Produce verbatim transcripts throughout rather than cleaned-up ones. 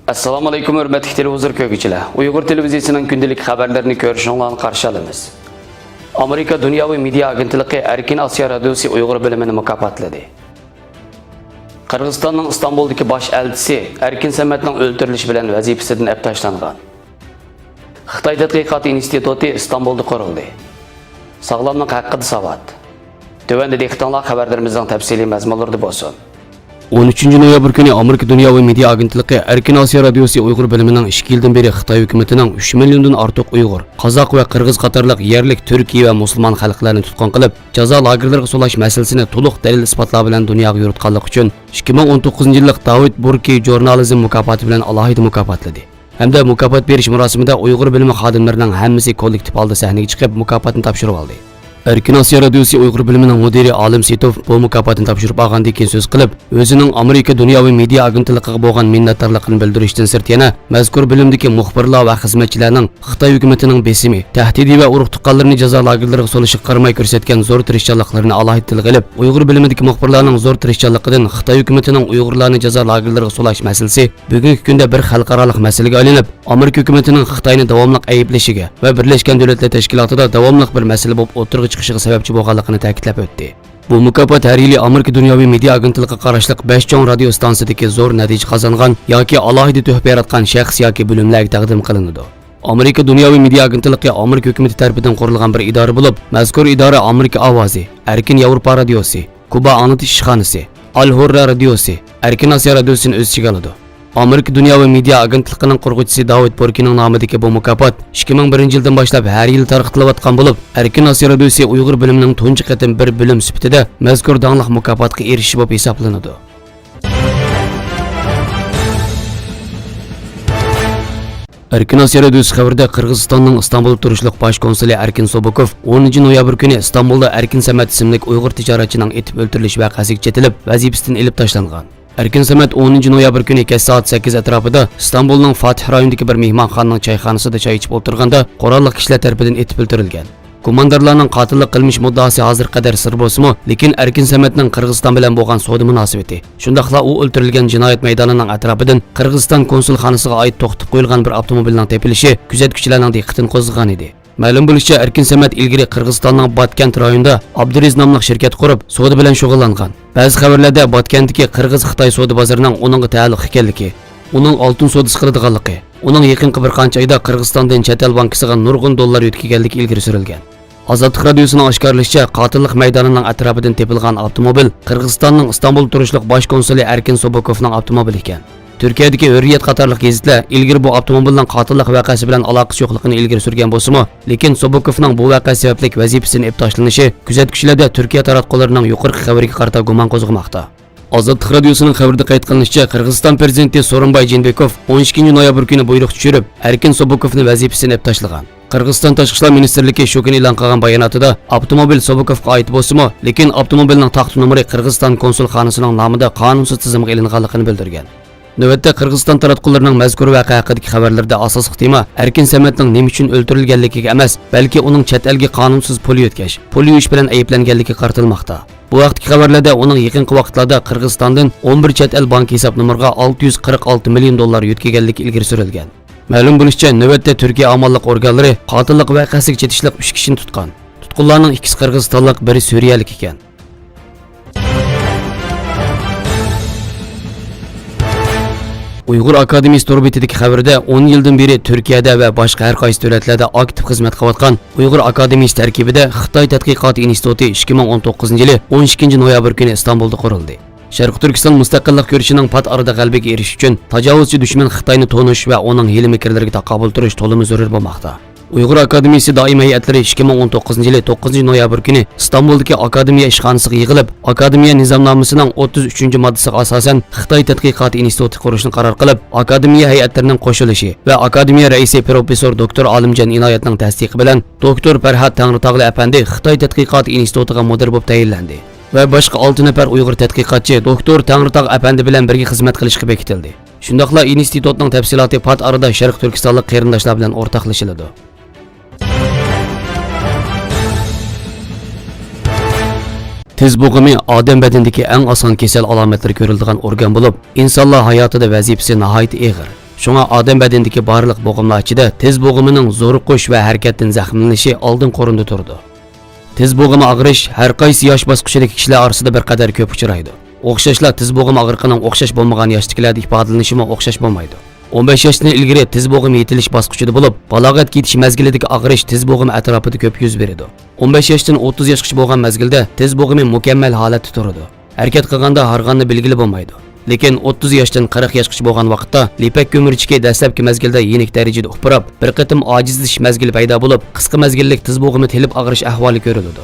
ئەسسالامۇئەلەيكۇم، ھۆرمەتلىك تېلېۋىزور كۆرگۈچىلەر! ئۇيغۇر تېلېۋىزىيىسىنىڭ كۈندىلىك خەۋەرلىرىنى كۆرۈشۈڭلارنى قارشى ئالىمىز. ئامېرىكا دۇنياۋى مېدىيا ئاگېنتلىقى ئەركىن ئاسىيا رادىيوسى ئۇيغۇر بۆلۈمىنى مۇكاپاتلىدى. قىرغىزىستاننىڭ ئىستانبۇلدىكى باش ئەلچىسى ئەركىن سەمەتنىڭ ئۆلتۈرۈلۈشى بىلەن ۋەزىپىسىدىن ئەپ تاشلانغان. خىتاي تەتقىقات ئىنستىتۇتى ئىستانبۇلدا قۇرۇلدى. ساغلاملىق ھەققىدە ساۋات. تۆۋەندە دىققىتىڭلار خەۋەرلىرىمىزنىڭ تەپسىلىي مەزمۇنلىرىدا بولسۇن. ئون ئۈچىنچى نويابىر كۈنى ئامېرىكا دۇنياۋى مېدىيا ئاگېنتلىقى ئەركىن ئاسىيا رادىيوسى ئۇيغۇر بۆلۈمىنىڭ ئىككى يىلدىن بېرى خىتاي ھۆكۈمىتىنىڭ ئۈچ مىليوندىن ئارتۇق ئۇيغۇر، قازاق ۋە قىرغىز قاتارلىق يەرلىك تۈركىي ۋە مۇسۇلمان خەلقلەرنى تۇتقۇن قىلىپ، جازا لاگېرلىرىغا سولاش مەسىلىسىنى تولۇق دەلىل-ئىسپاتلار بىلەن دۇنياغا يورۇتقانلىقى ئۈچۈن ئىككى مىڭ ئون توققۇزىنچى يىللىق داۋىد بۇركى ژۇرنالىزم مۇكاپاتى بىلەن ئالاھىدە مۇكاپاتلىدى. ھەمدە مۇكاپات بېرىش مۇراسىمىدا ئۇيغۇر بۆلۈمى خادىملىرىنىڭ ھەممىسى كوللېكتىپ ھالدا سەھنىگە چىقىپ، مۇكاپاتنى تاپشۇرۇۋالدى. ئەركىن ئاسىيا رادىيوسى ئۇيغۇر بۆلۈمىنىڭ مۇدىرى ئالىم سېيىتوف بۇ مۇكاپاتنى تاپشۇرۇپ ئالغاندىن كېيىن سۆز قىلىپ، ئۆزىنىڭ ئامېرىكا دۇنياۋى مېدىيا ئاگېنتلىقىغا بولغان مىننەتدارلىقىنى بىلدۈرۈشتىن سىرت، يەنە مەزكۇر بۆلۈمدىكى مۇخبىرلار ۋە خىزمەتچىلەرنىڭ خىتاي ھۆكۈمىتىنىڭ بېسىمى، تەھدىتى ۋە ئۇرۇق-تۇغقانلىرىنى جازا لاگېرلىرىغا سولىشىغا قارىماي كۆرسەتكەن زور تىرىشچانلىقلىرىنى ئالاھىدە تىلغا ئېلىپ، ئۇيغۇر بۆلۈمىدىكى مۇخبىرلارنىڭ زور تىرىشچانلىقىدىن خىتاي ھۆكۈمىتىنىڭ ئۇيغۇرلارنى جازا لاگېرلىرىغا سولاش مەسىلىسى بۈگۈنكى كۈندە بىر خەلقئارالىق مەسىلىگە ئايلىنىپ، ئامېرىكا ھۆكۈمىتىنىڭ خىتاينى داۋاملىق ئەيىبلىشىگە ۋە بىرلەشكەن دۆلەتلەر تەشكىلاتىدا داۋاملىق بىر مەسىلە بولۇپ ئوتتۇرىغا چىقىشىغا سەۋەبچى بولغانلىقىنى تەكىتلەپ ئۆتتى. بۇ مۇكاپات ھەر يىلى ئامېرىكا دۇنياۋى مېدىيا ئاگېنتلىقىغا قاراشلىق بەش چوڭ رادىيو ئىستانسىسىدىكى زور نەتىجە قازانغان ياكى ئالاھىدە تۆھپە ياراتقان شەخس ياكى بۆلۈملەرگە تەقدىم قىلىنىدۇ. ئامېرىكا دۇنياۋى مېدىيا ئاگېنتلىقى ئامېرىكا ھۆكۈمىتى تەرىپىدىن قۇرۇلغان بىر ئىدارە بولۇپ، مەزكۇر ئىدارە ئامېرىكا ئاۋازى، ئەركىن ياۋروپا رادىيوسى، كۇبا ئاڭلىتىش ئىشخانىسى، ئال ھۇررا رادىيوسى، ئەركىن ئاسىيا رادىيوسىنى ئۆز ئىچىگە ئالىدۇ. ئامېرىكا دۇنياۋى مېدىيا ئاگېنتلىقىنىڭ قۇرغۇچىسى داۋىد بوركىنىڭ نامىدىكى بۇ مۇكاپات ئىككى مىڭ بىرىنچى يىلدىن باشلاپ ھەر يىلى تارقىتىلىۋاتقان بولۇپ، ئەركىن ئاسىيا رادىيوسى ئۇيغۇر بۆلۈمىنىڭ تۇنجى قېتىم بىر بۆلۈم سۈپىتىدە مەزكۇر داڭلىق مۇكاپاتقا ئېرىشىشى بولۇپ ھېسابلىنىدۇ. ئەركىن ئاسىيا رادىيوسى خەۋىرىدە قىرغىزىستاننىڭ ئىستانبۇلدا تۇرۇشلۇق باش كونسۇلى ئەركىن سوبۇكوف ئونىنچى نويابىر كۈنى ئىستانبۇلدا ئەركىن سەمەت ئىسىملىك ئۇيغۇر تىجارەتچىنىڭ ئېتىپ ئۆلتۈرۈلۈش ۋەقەسىگە چېتىلىپ، ۋەزىپىسىدىن ئېلىپ تاشلانغان. ئەركىن سەمەت ئونىنچى نويابىر كۈنى كەچ سائەت سەككىز ئەتراپىدا ئىستانبۇلنىڭ فاتىھ رايونىدىكى بىر مېھمانخانىنىڭ چايخانىسىدا چاي ئىچىپ ئولتۇرغاندا، قوراللىق كىشىلەر تەرىپىدىن ئېتىپ ئۆلتۈرۈلگەن. گۇماندارلارنىڭ قاتىللىق قىلمىش مۇددىئاسى ھازىرغا قەدەر سىر بولسىمۇ، لېكىن ئەركىن سەمەتنىڭ قىرغىزىستان بىلەن بولغان سودا مۇناسىۋىتى، شۇنداقلا ئۇ ئۆلتۈرۈلگەن جىنايەت مەيدانىنىڭ ئەتراپىدىن قىرغىزىستان كونسۇلخانىسىغا ئائىت توختىتىپ قويۇلغان بىر ئاپتوموبىلنىڭ تېپىلىشى كۆزەتكۈچىلەرنىڭ دىققىتىنى قوزغىغان ئىدى. مەلۇم بولۇشىچە، ئەركىن سەمەت ئىلگىرى قىرغىزىستاننىڭ باتكەنت رايونىدا ئابدۇرېز ناملىق شىركەت قۇرۇپ، سودا بىلەن شۇغۇللانغان. بەزى خەۋەرلەردە باتكەنتتىكى قىرغىز-خىتاي سودا بازىرىنىڭ ئۇنىڭغا تەئەللۇق ئىكەنلىكى، ئۇنىڭ ئالتۇن سودىسى قىلىدىغانلىقى، ئۇنىڭ يېقىنقى بىر قانچە ئايدا قىرغىزىستاندىن چەت ئەل بانكىسىغا نۇرغۇن دوللار يۆتكىگەنلىكى ئىلگىرى سۈرۈلگەن. ئازادلىق رادىيوسىنىڭ ئاشكارىلىشىچە، قاتىللىق مەيدانىنىڭ ئەتراپىدىن تېپىلغان ئاپتوموبىل قىرغىزىستاننىڭ ئىستانبۇلدا تۇرۇشلۇق باش كونسۇلى ئەركىن سوبۇكوفنىڭ ئاپتوموبىلى ئىكەن. تۈركىيەدىكى ھۆررىيەت قاتارلىق گېزىتلەر ئىلگىرى بۇ ئاپتوموبىلنىڭ قاتىللىق ۋەقەسى بىلەن ئالاقىسى يوقلۇقىنى ئىلگىرى سۈرگەن بولسىمۇ، لېكىن سوبۇكوفنىڭ بۇ ۋەقە سەۋەبلىك ۋەزىپىسىدىن ئېلىپ تاشلىنىشى كۆزەتكۈچىلەردە تۈركىيە تاراتقۇلىرىنىڭ يۇقىرىقى خەۋىرىگە قارىتا گۇمان قوزغىماقتا. ئازادلىق رادىيوسىنىڭ خەۋىرىدە قەيت قىلىنىشىچە، قىرغىزىستان پىرېزىدېنتى سورۇنباي جېنبېكوف ئون ئىككىنچى نويابىر كۈنى بۇيرۇق چۈشۈرۈپ، ئەركىن سوبۇكوفنى ۋەزىپىسىدىن ئېلىپ تاشلىغان. قىرغىزىستان تاشقى ئىشلار مىنىستىرلىكى شۇ كۈنى ئېلان قىلغان باياناتىدا، ئاپتوموبىل سوبۇكوفقا ئائىت بولسىمۇ، لېكىن ئاپتوموبىلنىڭ تاختا نومۇرى قىرغىزىستان كونسۇلخانىسىنىڭ نامىدا قانۇنسىز تىزىمغا ئېلىنغانلىقىنى بىلدۈرگەن. نۆۋەتتە قىرغىزىستان تاراتقۇلىرىنىڭ مەزكۇر ۋەقە ھەققىدىكى خەۋەرلىرىدە ئاساسلىق تېما ئەركىن سەمەتنىڭ نېمە ئۈچۈن ئۆلتۈرۈلگەنلىكىگە ئەمەس، بەلكى ئۇنىڭ چەت ئەلگە قانۇنسىز پۇل يۆتكەش، پۇل يۇيۇش بىلەن ئەيىبلەنگەنلىكىگە قارىتىلماقتا. بۇ ھەقتىكى خەۋەرلەردە ئۇنىڭ يېقىنقى ۋاقىتلاردا قىرغىزىستاندىن ئون بىر چەت ئەل بانكا ھېساب نومۇرىغا ئالتە يۈز قىرىق ئالتە مىليون دوللار يۆتكىگەنلىكى ئىلگىرى سۈرۈلگەن. مەلۇم بولۇشىچە، نۆۋەتتە تۈركىيە ئامانلىق ئورگانلىرى قاتىللىق ۋەقەسىگە چېتىشلىق ئۈچ كىشىنى تۇتقان. تۇتقۇنلارنىڭ ئىككىسى قىرغىزىستانلىق، بىرى سۈرىيەلىك ئىكەن. ئۇيغۇر ئاكادېمىيىسى تور بېتىدىكى خەۋىرىدە، ئون يىلدىن بېرى تۈركىيەدە ۋە باشقا ھەر قايسى دۆلەتلەردە ئاكتىپ خىزمەت قىلىۋاتقان ئۇيغۇر ئاكادېمىيىسى تەركىبىدە خىتاي تەتقىقات ئىنستىتۇتى ئىككى مىڭ ئون توققۇزىنچى يىلى ئون ئىككىنچى نويابىر كۈنى ئىستانبۇلدا قۇرۇلدى. شەرقىي تۈركىستان مۇستەقىللىق كۈرىشىنىڭ پات ئارىدا غەلىبىگە ئېرىشىش ئۈچۈن تاجاۋۇزچى دۈشمەن خىتاينى تونۇش ۋە ئۇنىڭ ھىيلە-مىكىرلىرىگە تاقابىل تۇرۇش تولىمۇ زۆرۈر بولماقتا. ئۇيغۇر ئاكادېمىيىسى دائىمىي ھەيئەتلىرى ئىككى مىڭ ئون توققۇزىنچى يىلى توققۇزىنچى نويابىر كۈنى ئىستانبۇلدىكى ئاكادېمىيە ئىشخانىسىغا يىغىلىپ، ئاكادېمىيە نىزامنامىسىنىڭ ئوتتۇز ئۈچىنچى ماددىسىغا ئاساسەن خىتاي تەتقىقات ئىنستىتۇتى قۇرۇشنى قارار قىلىپ، ئاكادېمىيە ھەيئەتلىرىنىڭ قوشۇلۇشى ۋە ئاكادېمىيە رەئىسى پروفېسسور دوكتور ئالىمجان ئىنايەتنىڭ تەستىقى بىلەن دوكتور پەرھات تەڭرىتاغلى ئەپەندى خىتاي تەتقىقات ئىنستىتۇتىغا مۇدىر بولۇپ تەيىنلەندى ۋە باشقا ئالتە نەپەر ئۇيغۇر تەتقىقاتچى دوكتور تەڭرىتاغ ئەپەندى بىلەن بىرگە خىزمەت قىلىشقا بېكىتىلدى. شۇنداقلا ئىنستىتۇتنىڭ تەپسىلاتى پات ئارىدا شەرقىي تۈركىستانلىق قېرىنداشلار بىلەن ئورتاقلىشىلىدۇ. تىز بوغۇمى ئادەم بەدىنىدىكى ئەڭ ئاسان كېسەل ئالامەتلىرى كۆرۈلىدىغان ئورگان بولۇپ، ئىنسانلار ھاياتىدا ۋەزىپىسى ناھايىتى ئېغىر. شۇڭا ئادەم بەدىنىدىكى بارلىق بوغۇملار ئىچىدە تىز بوغۇمىنىڭ زورۇقۇش ۋە ھەرىكەتتىن زەخىملىنىشى ئالدىنقى ئورۇندا تۇرىدۇ. تىز بوغۇمى ئاغرىش ھەر قايسى ياش باسقۇچىدىكى كىشىلەر ئارىسىدا بىر قەدەر كۆپ ئۇچرايدۇ. ئوخشاشلا تىز بوغۇمى ئاغرىقىنىڭ ئوخشاش بولمىغان ياشتىكىلەردە ئىپادىلىنىشىمۇ ئوخشاش بولمايدۇ. ئون بەش ياشتىن ئىلگىرى تىز بوغۇمى يېتىلىش باسقۇچىدا بولۇپ، بالاغەتكە يېتىش مەزگىلىدىكى ئاغرىش تىز بوغۇمى ئەتراپىدا كۆپ يۈز بېرىدۇ. ئون بەش ياشتىن ئوتتۇز ياشقىچە بولغان مەزگىلدە تىز بوغۇمى مۇكەممەل ھالەتتە تۇرىدۇ. ھەرىكەت قىلغاندا ھارغاننى بىلگىلى بولمايدۇ. لېكىن ئوتتۇز ياشتىن قىرىق ياشقىچە بولغان ۋاقىتتا لىپەك كۆمۈرچىكى دەسلەپكى مەزگىلدە يېنىك دەرىجىدە ئۇپراپ، بىر قېتىم ئاجىزلىشىش مەزگىلى پەيدا بولۇپ، قىسقا مەزگىللىك تىز بوغۇمى تېلىپ ئاغرىش ئەھۋالى كۆرۈلىدۇ.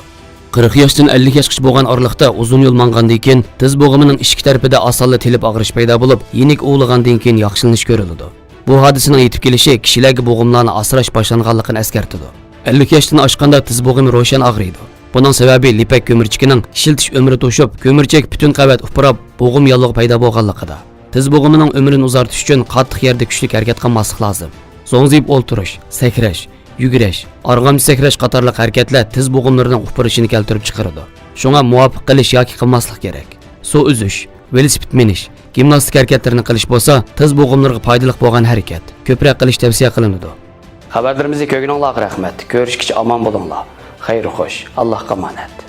قىرىق ياشتىن ئەللىك ياشقىچە بولغان ئارىلىقتا ئۇزۇن يول ماڭغاندىن كېيىن تىز بوغۇمىنىڭ ئىچكى تەرىپىدە ئاسانلا تېلىپ ئاغرىش پەيدا بولۇپ، يېنىك ئۇۋىلىغاندىن كېيىن ياخشىلىنىش كۆرۈلىدۇ. بۇ ھادىسىنىڭ يېتىپ كېلىشى كىشىلەرگە بوغۇملارنى ئاسراش باشلانغانلىقىنى ئەسكەرتىدۇ. ئەللىك ياشتىن ئاشقاندا تىز بوغۇمى روشەن ئاغرىيدۇ. بۇنىڭ سەۋەبى لىپەك كۆمۈرچىكىنىڭ ئىشلىتىش ئۆمرى توشۇپ، كۆمۈرچەك پۈتۈن قەۋەت ئۇپراپ، بوغۇم ياللۇغى پەيدا بولغانلىقىدا. تىز بوغۇمىنىڭ ئۆمرىنى ئۇزارتىش ئۈچۈن قاتتىق يەردە كۈچلۈك ھەرىكەت قىلماسلىق لازىم. زوڭزىيىپ ئولتۇرۇش، سەكرەش، يۈگۈرۈش، ئارغامچا سەكرەش قاتارلىق ھەرىكەتلەر تىز بوغۇملىرىنىڭ ئۇپرىشىنى كەلتۈرۈپ چىقىرىدۇ. شۇڭا مۇۋاپىق قىلىش ياكى قىلماسلىق كېرەك. سۇ ئۈزۈش، ۋېلىسىپىت مىنىش، گىمناستىكا ھەرىكەتلىرىنى قىلىش بولسا تىز بوغۇملىرىغا پايدىلىق بولغان ھەرىكەت. كۆپرەك قىلىش تەۋسىيە قىلىنىدۇ. خەۋەرلىرىمىزنى كۆرگىنىڭلارغا رەھمەت. كۆرۈشكىچە ئامان بولۇڭلار. خەير خوش. ئاللاھقا ئامانەت.